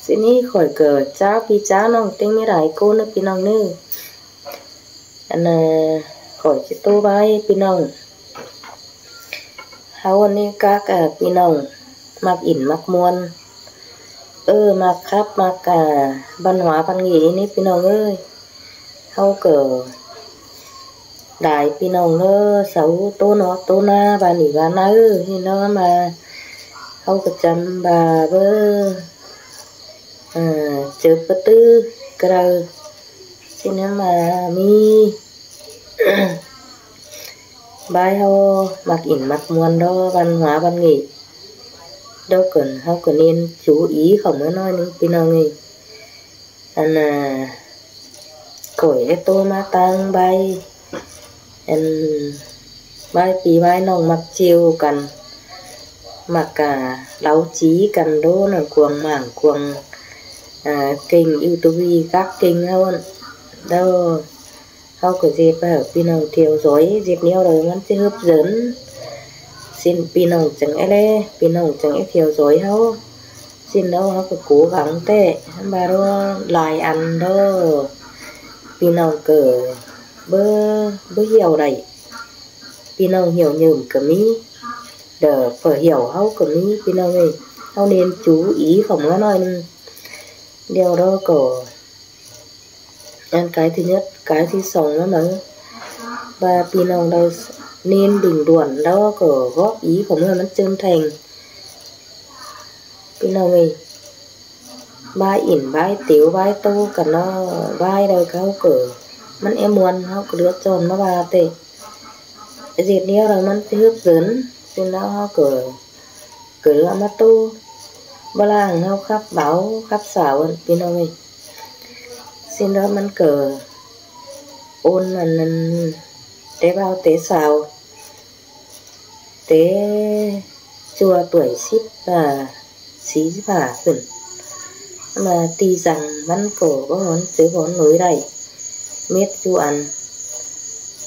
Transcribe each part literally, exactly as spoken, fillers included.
Sĭ ꞌnị khỏi ꞌcọ cháo ꞌpi cháo ꞌnọng ꞌtếng ꞌmí lai ꞌcốn ꞌnớ ꞌpi ꞌnọng ꞌnớ. Ăn, à, khỏi ꞌchí ꞌtố ꞌvái ꞌpi ꞌnọng ꞌháu ꞌnị cắp, à, ꞌpi ꞌnọng ꞌmặc ỉn ꞌmặc ꞌmuôn, ơ, ꞌmặc khắp ꞌmặc, à, văn hóa văn nghệ ꞌnị ꞌpi ꞌnọng ơi. ꞌHáu ꞌcọ lai ꞌpi ꞌnọng ꞌnớ, sau ꞌtố ꞌnọk ꞌtố ꞌná, ꞌva ꞌnị ꞌva ꞌnặn ꞌnị ꞌnớ ꞌmá. ꞌHáu ꞌcọ chăm ꞌva báu, à, ꞌchớ ꞌpá ꞌtứ ꞌcọ đaư. Sĭ ꞌnặn ꞌmá ꞌmí ꞌvái ꞌháu ꞌmặc ỉn ꞌmặc ꞌmuôn đó, văn hóa văn nghệ đó ꞌcọ ꞌháu ꞌcọ nên chú ý khảu ꞌmứa ꞌnọi ꞌnưng ꞌpi ꞌnọng ơi. Ăn, à, khỏi é ꞌtố ꞌmá ꞌtáng ꞌvái, ăn, ꞌvái ꞌpi ꞌvái ꞌnọng ꞌmặc chiêu căn, ꞌmặc, à, lau chí căn đô nẳng cuông mảng cuông, à, kênh YouTube cắp kênh ꞌháu ăn. Đó, ꞌháu ꞌcọ ꞌdệt ꞌva hảư ꞌpi ꞌnọng theo dõi, ꞌdệt ꞌnéo đaư ꞌmắn ꞌchí hấp dẫn. Sĭ ꞌpi ꞌnọng chắng é ꞌlé, ꞌpi ꞌnọng chắng é theo dõi ꞌháu. Sĭ ꞌnặn ꞌháu ꞌcọ cố gắng ꞌtẹ, ꞌmá đó lai ăn đó ꞌpi ꞌnọng ꞌcọ báu, báu hiểu đảy. ꞌPi ꞌnọng hiểu nhơm ꞌcọ ꞌmí, đa ꞌpưa hiểu ꞌháu ꞌcọ ꞌmí ꞌpi ꞌnọng ơi. ꞌHáu nên chú ý khảu ꞌmứa ꞌnọi ꞌnưng. Điều đó ꞌcọ ăn cái thứ nhất, cái thứ song ꞌnớ ꞌmá. ꞌVa ꞌpi ꞌnọng đaư nên bình luận đó ꞌcọ góp ý khảu ꞌmứa ꞌmắn chân thành ꞌpi ꞌnọng ơi. ꞌVái ỉn ꞌvái tẻo ꞌvái ꞌtố căn ꞌnớ, ꞌvái đaư ꞌháu ꞌcọ ꞌmắn é ꞌmuôn ꞌháu ꞌcọ lựa chọn ꞌmá ꞌva ꞌtẹ. ꞌDệt ꞌnéo đaư ꞌmắn ꞌchí hấp dẫn, sĭ ꞌnặn ꞌháu ꞌcọ, ꞌcọ lựa ꞌmá ꞌtố. ꞌVa ꞌlạ ꞌháu khắp báo khắp sáo ăn ꞌpi ꞌnọng ơi. Sĭ ꞌnặn ꞌmắn ꞌcọ ôn ăn, ăn té báo té sáo, té ꞌchua tuổi síp, à, síp hả khửn. ꞌMá ti dăng ꞌmắn ꞌcọ báu hón chứ bón nối đảy. Mết ꞌchu ăn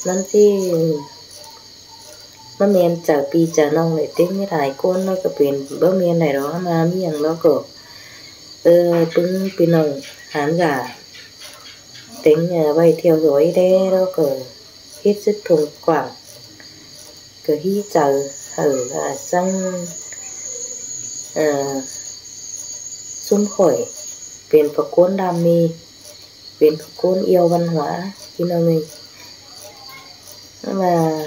ꞌmắn ꞌchí ꞌmá ꞌmen chaư ꞌpi chaư ꞌnọng đảy ꞌtếng ꞌmí lai ꞌcốn ꞌnớ ꞌcọ pên báu ꞌmen đảy đó ꞌmá ꞌmí ăn đó ꞌcọ. Ơ, ꞌpứng ꞌpi ꞌnọng khán giả ꞌtếng, à, ꞌvạy theo dõi đé đó ꞌcọ hết sức thông cảm. ꞌCọ hí chaư hảư, à, ꞌsướng, à, ꞌsúm khỏi pên phủ ꞌcốn đam mê, pên phủ ꞌcốn yêu văn hóa ꞌpi ꞌnọng ơi. ꞌMá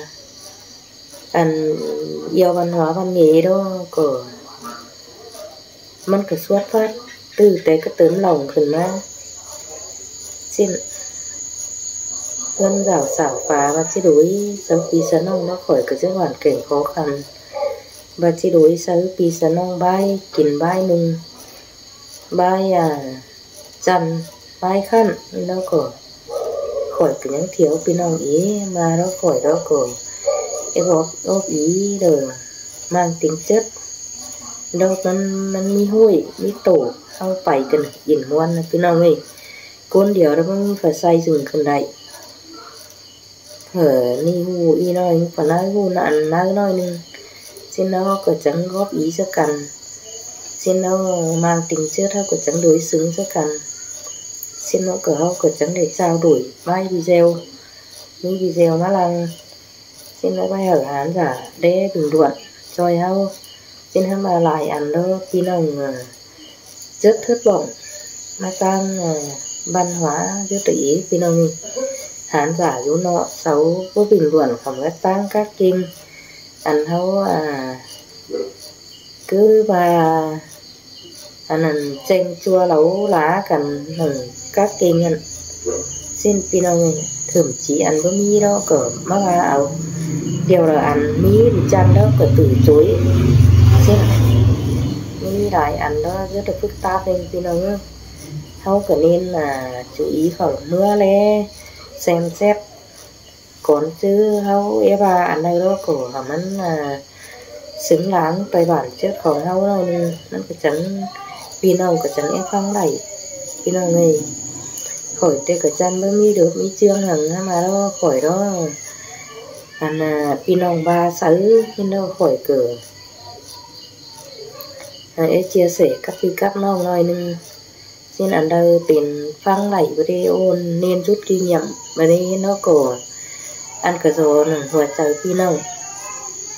ăn yêu văn hóa văn nghệ đó ꞌcọ ꞌmắn ꞌcọ xuất phát từ té cái tấm lòng khửn ꞌmá. Sĭ ꞌnặn ꞌpứng dảo sảo pá ꞌva ꞌchí đối sau ꞌpi sau ꞌnọng ꞌnớ, khỏi ꞌcọ ꞌchí hoàn cảnh khó khăn. ꞌVa ꞌchí đối sau ꞌpi sau ꞌnọng ꞌvái kin ꞌvái ꞌnung, ꞌvái, à, chăn, ꞌvái khăn ꞌnớ ꞌcọ. Khỏi ꞌcọ ꞌnhắng thiêo ꞌpi ꞌnọng ế, ꞌmá đó khỏi đó ꞌcọ é góp, góp ý đa mang tính chất đó ꞌmắn, ꞌmắn ꞌmí ꞌhội ꞌmí tổ ꞌháu pay căn ỉn ꞌmuôn ꞌpi ꞌnọng ơi. ꞌCốn điêu đó ꞌmắn ꞌmí phải xây dựng khửn đảy. Hảư ꞌnị ꞌhụ ꞌnị ꞌnọi, ꞌpưa ꞌnặn ꞌhụ ꞌnặn ꞌnọi ꞌnưng. Sĭ ꞌnặn ꞌcọ chắng góp ý ꞌsớ căn. Sĭ ꞌnặn mang tính chất ꞌháu ꞌcọ chắng đối xứng ꞌsớ căn. Sĭ ꞌnặn ꞌcọ ꞌháu ꞌcọ chắng đảy trao đổi ꞌvái video, ꞌmí video ꞌmá lăng. Sĭ ꞌnặn ꞌvạy hảư khán giả đé bình luận ꞌchoi ꞌháu. Sĭ ꞌnặn ꞌmá lai ăn đó ꞌpi ꞌnọng, à, rất thất vọng ꞌmá ꞌtáng, à, văn hóa rất là ý ꞌpi ꞌnọng ơi. Khán giả dú ꞌnọ sau báu bình luận khảu ꞌmá ꞌtáng các kênh ăn ꞌháu, à, cứ ꞌva ăn ăn chêng ꞌchua lau lá căn nẳng các kênh ăn. Sĭ ꞌnặn ꞌpi ꞌnọng ơi, thậm chí ăn báu ꞌmí đó ꞌcọ ꞌmá ꞌva au. Điều đó ăn ꞌmí đi chăn đó ꞌcọ từ chối. Sĭ ꞌnặn ꞌmí lai ăn đó rất là phức tạp ꞌnưng ꞌpi ꞌnọng ơi. ꞌHáu ꞌcọ nên, à, chú ý khảu ꞌmứa ꞌlé, xem xét cón chứ ꞌháu é ꞌva ăn đaư đó ꞌcọ hảư ꞌmắn, à, xứng đáng ꞌtoi bản chất khong ꞌháu ꞌnọi ꞌnưng, ꞌmắn ꞌcọ chắng, ꞌpi ꞌnọng ꞌcọ chắng é ꞌphắng đảy ꞌpi ꞌnọng ơi. Khỏi ꞌtẹ ꞌcọ chăm báu ꞌmí được ꞌmí chương hăng ꞌmá đó khỏi đó. Ăn, à, ꞌpi ꞌnọng ꞌva sau ꞌnị đó khỏi ꞌcọ, à, é chia sẻ cắp ꞌpi cắp ꞌnọng ꞌnọi ꞌnưng. ꞌSịn ăn đaư pên ꞌphắng đảy báu đé ôn ꞌnến rút kinh nghiệm báu đé ꞌnớ ꞌcọ, ăn ꞌcọ dú nẳng hua chaư ꞌpi ꞌnọng,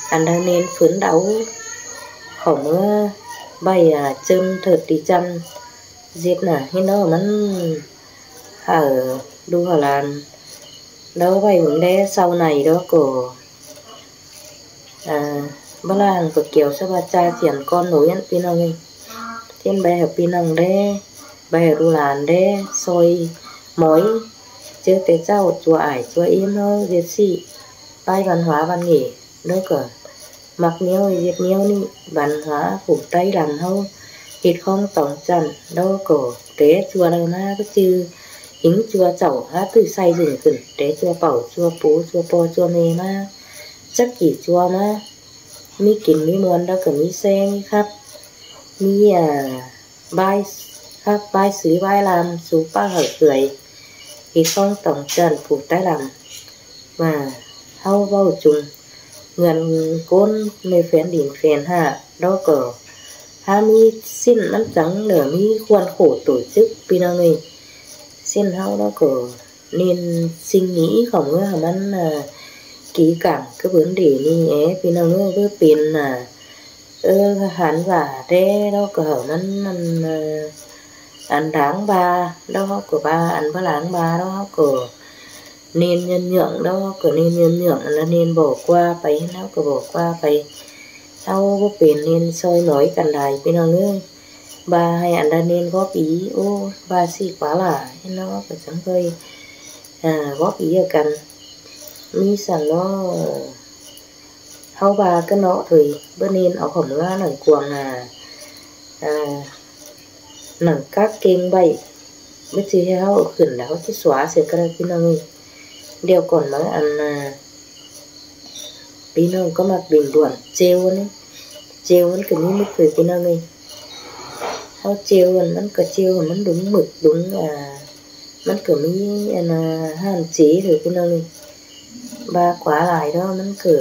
ăn đaư ꞌnến phớn đau khong ꞌmứa ꞌvạy, à, ꞌchớn ꞌthợt đi ꞌchăn ꞌdệt nả ꞌhịt ꞌnớ ꞌmắn hảư đu hảư lan đaư ꞌvạy bớng đé sau nảy đó ꞌcọ. À, báu ꞌlạ hăn ꞌcọ kiẻo ꞌsa ꞌva ꞌchá chiên ꞌcón nối ăn ꞌpi ꞌnọng ꞌnị. ꞌChịn ꞌvạy hảư ꞌpi ꞌnọng đé, ꞌvạy hảư đu lan đé, soi mói ꞌchớ té ꞌchạu ꞌchua ải ꞌchua ꞌếm ꞌháu ꞌdệt ꞌsị, ꞌvạy văn hóa văn nghệ đó ꞌcọ. Mắc ꞌnéo ꞌdệt ꞌnéo ꞌnị, văn hóa phủ ꞌTáy ꞌlăm ꞌháu ꞌhịt ꞌkhóng tỏng chăn đó ꞌcọ. Té ꞌchua đaư ꞌmá báu ꞌchư hính ꞌchua chảu hák ꞌtự say dửng khửn, té ꞌchua pảu ꞌchua pú ꞌchua ꞌpo ꞌchua ꞌme ꞌmá, chắc kỉ ꞌchua ꞌmá, ꞌmí kin ꞌmí ꞌmuôn đó ꞌcọ ꞌmí ꞌsé ꞌmí khắp, ꞌmí, à, ꞌvái khắp ꞌvái sứ ꞌvái ꞌlam sú ꞌpá hảư ꞌcưởi ꞌhịt ꞌkhóng tỏng chăn phủ ꞌTáy ꞌlăm. ꞌVa ꞌháu ꞌvạu chung ꞌngươn ꞌcốn ꞌnị phén đin phén ꞌhạ đó ꞌcọ, hák ꞌmí ꞌsịn ꞌmắn chắng lỏ ꞌmí khuôn khổ tổ chức ꞌpi ꞌnọng ꞌnị. ꞌSịn ꞌháu đó ꞌcọ ꞌnến ꞌsinh ꞌnị khong ꞌmứa hảư ꞌmắn, à, ký cảng ꞌcứ vấn đề ꞌnị é ꞌpi ꞌnọng ꞌnớ báu pên, à, ơ, hẳn ꞌva đé đó ꞌcọ hảư ꞌmắn ăn, à, ăn đáng ꞌva đó ꞌcọ ꞌva ăn báu đáng ꞌva đó ꞌcọ ꞌnến nhơn nhượng đó ꞌcọ ꞌnến nhơn nhượng, ăn ꞌnến bỏ qua pay đó ꞌcọ bỏ qua pay. ꞌHáu báu pên ꞌnến soi mói căn đảy ꞌpi ꞌnọng ꞌnớ. ꞌVa hảư ăn đaư ꞌnến góp ý, ô, ꞌva ꞌsị ꞌquá lả ꞌhịt ꞌnớ ꞌcọ chắng ꞌvạy, à, góp ý hảư căn. ꞌMí săng ꞌnớ ꞌháu ꞌva ꞌcọ ꞌnớ thôi, báu ꞌnến au khong ꞌmứa nẳng cuông, à, à, nẳng các kênh ꞌvạy, báu ꞌchư hảư ꞌháu au khửn đaư ꞌháu ꞌchí xóa sia ꞌcọ đaư ꞌpi ꞌnọng ꞌnị. Điêu cỏn ꞌmá ăn, à, ꞌpi ꞌnọng ꞌcọ ꞌmặc bình luận ꞌchêu ꞌnị, ꞌchêu ꞌmắn ꞌcọ ꞌmí mứt thôi ꞌpi ꞌnọng ꞌnị. ꞌHáu ꞌchêu ăn ꞌmắn ꞌcọ ꞌchêu ꞌmắn đúng mực đúng, à, ꞌmắn ꞌcọ ꞌmí, à, ăn, à, hạn chế thôi ꞌpi ꞌnọng ꞌnị. ꞌVa ꞌquá lai đó ꞌmắn ꞌcọ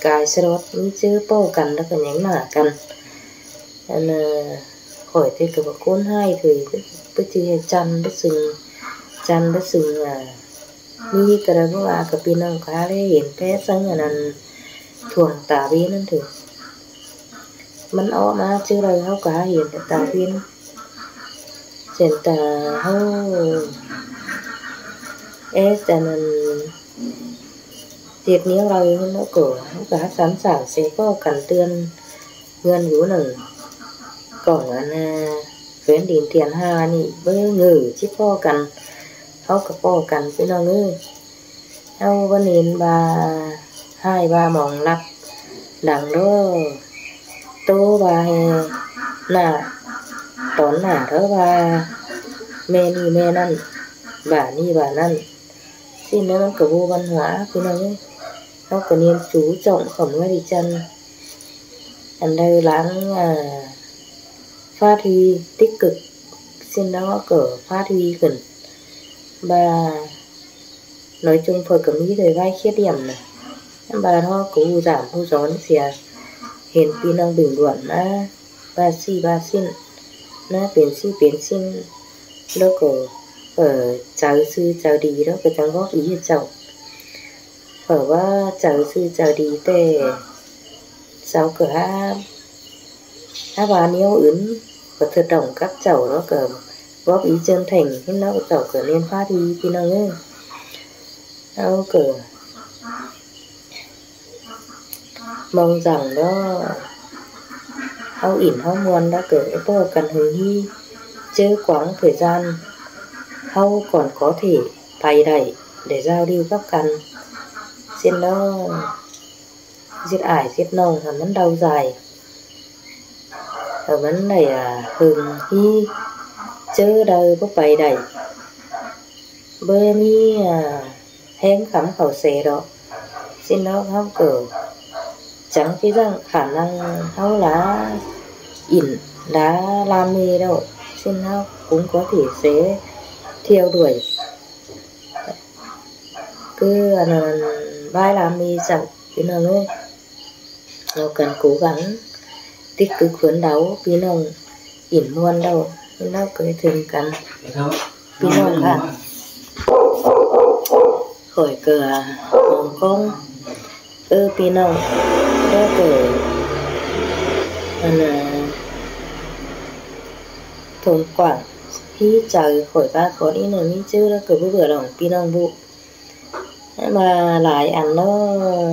cai ꞌsớ đót ꞌmí ꞌchớ ꞌpọ căn đó ꞌcọ nhắng nả căn. Ăn, à, khỏi ꞌtẹ ꞌcọ báu ꞌcốn ꞌhại thôi, báu ꞌchư hảư chăn báu sưng, chăn báu sưng, à, ꞌmí ꞌcọ đaư báu ꞌva ꞌcọ ꞌpi ꞌnọng ꞌcọ hák ꞌlé hên té săng ăn ăn thuông ta ꞌviến ꞌnặn thôi. ꞌMắn ók ꞌmá ꞌchớ đaư ꞌháu ꞌcọ hák hên ta ꞌviến. Chén ta ꞌháu é chăn ăn ꞌdệt ꞌnéo đaư ꞌnớ ꞌcọ ꞌháu ꞌcọ hák sẵn sàng sẽ ꞌpọ căn tươn ꞌngươn dú nẳng cỏng ăn, à, phén đin thiên ꞌhạ ꞌnị báu ngờ ꞌchí ꞌpọ căn, ꞌháu ꞌcọ ꞌpọ căn ꞌpi ꞌnọng ꞌnớ. ꞌHáu báu ꞌnến ꞌva ꞌhại ꞌva mong lắc lăng đó, ꞌtố ꞌva hê nả, tón nả đó ꞌva ꞌme ꞌnị ꞌme ꞌnặn, ꞌva ꞌnị ꞌva ꞌnặn. ꞌSịn ꞌnớ ꞌmắn ꞌcọ ꞌhụ văn hóa ꞌpi ꞌnọng ꞌnớ. ꞌHáu ꞌcọ ꞌnến chú trọng khong ꞌmứa đi chăn ăn đaư lăng, à, phát huy tích cực. ꞌSịn ꞌnớ ꞌcọ phát huy khửn. ꞌVa nói chung ꞌpưa ꞌcọ ꞌmí thôi ꞌvạy khuyết điểm nả. ꞌVa ꞌháu ꞌcọ ꞌhụ dản ꞌhụ dón sia hên ꞌpi ꞌnọng bình luận ꞌmá ꞌva ꞌsị ꞌva ꞌsịn, ꞌná pên ꞌsị pên ꞌsịn. Đó ꞌcọ, ờ, chaư ꞌsư chaư đi đó ꞌcọ chắng góp ý hảư chảu. ꞋPưa ꞌva chaư ꞌsư chaư đi ꞌtẹ chảu ꞌcọ hák, hák ꞌva ꞌnéo ứn ꞌcọ thưa tỏng cắp chảu đó ꞌcọ góp ý chân thành ꞌhịt ꞌnớ ꞌcọ chảu ꞌcọ ꞌnến phát huy ꞌpi ꞌnọng ꞌnớ. ꞌHáu ꞌcọ mong rằng đó ꞌháu ỉn ꞌháu ꞌmuôn đó ꞌcọ ꞌpọ căn hưng ꞌhí ꞌchớ quãng thời gian ꞌháu còn có thể pay đảy để giao lưu cắp căn. ꞌSịn đó ꞌdệt ải ꞌdệt ꞌnọng hảư ꞌmắn đau dài, hảư ꞌmắn đảy, à, hưng ꞌhí ꞌchớ đaư báu pay đảy, báu ꞌmí, à, ꞌhéng khắm khảu se đó. ꞌSịn đó ꞌháu ꞌcọ chắng ꞌchí dặng khả năng ꞌháu ꞌlạ ỉn ꞌlạ ꞌlam ꞌme đó. ꞌSịn ꞌháu cũng có thể sẽ theo đuổi ꞌcứ ăn ăn ꞌvạy ꞌlam ꞌme chảu ꞌpi ꞌnọng ꞌnớ. ꞌLo căn cố gắng tích cực phấn đấu ꞌpi ꞌnọng ỉn ꞌmuôn đó. Lau kơi tưng căn ꞌpi ꞌnọng ꞌhạ. Khỏi ꞌcọ mong ꞌcóng, ơ ꞌpi ꞌnọng, ꞌlẹo ꞌcọ ăn, à, thông qua ꞌpí chaư khỏi ꞌva khót ꞌnị ꞌnị ꞌmí ꞌchư ꞌlẹo ꞌcọ báu bươn ꞌlống ꞌpi ꞌnọng ꞌpộ. ꞌMá lai ăn ꞌnớ,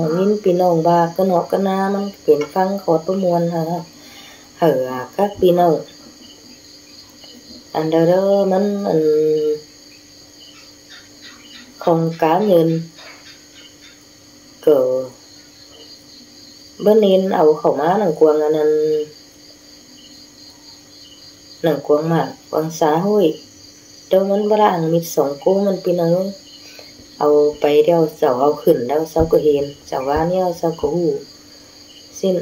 ꞌnghín ꞌpi ꞌnọng ꞌva ꞌcọ ꞌnọ ꞌcọ ꞌná ꞌmắn pên ꞌphắng khót báu ꞌmuôn hả, hả, à, các ꞌpi ꞌnọng. Ăn đaư đaư ꞌmắn ăn không cá nhân ꞌcọ báu nên au khảu ꞌmá nẳng cuông ăn ăn nẳng cuông mạng, cuông xã hội. Đaư ꞌmắn báu ꞌlạ ꞌhăng ꞌmịt song ꞌcốn ꞌmắn ꞌpi ꞌnọng ới. Au pay ꞌlẹo sau au khửn ꞌlẹo sau ꞌcọ hên, sau ꞌva ꞌnẹo sau ꞌcọ ꞌhụ. ꞌSịn,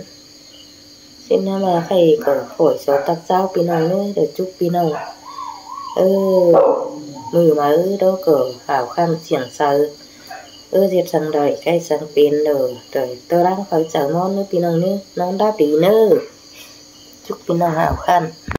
ꞌsịn ꞌnhá ꞌmá khay ꞌcọ khỏi so tắc ꞌcháo ꞌpi ꞌnọng ới, đảy chúc ꞌpi ꞌnọng, ơ, ꞌmự máư ꞌlẹo ꞌcọ hảo khăn siêng saư. Ơ, ꞌdệt săng đảy, khay săng pên đảy, đảy ꞌtoi ꞌláng pháư chaư ꞌmón ới ꞌpi ꞌnọng ới, ꞌnọng đảy đi ꞌnớ. Chúc ꞌpi ꞌnọng hảo khăn.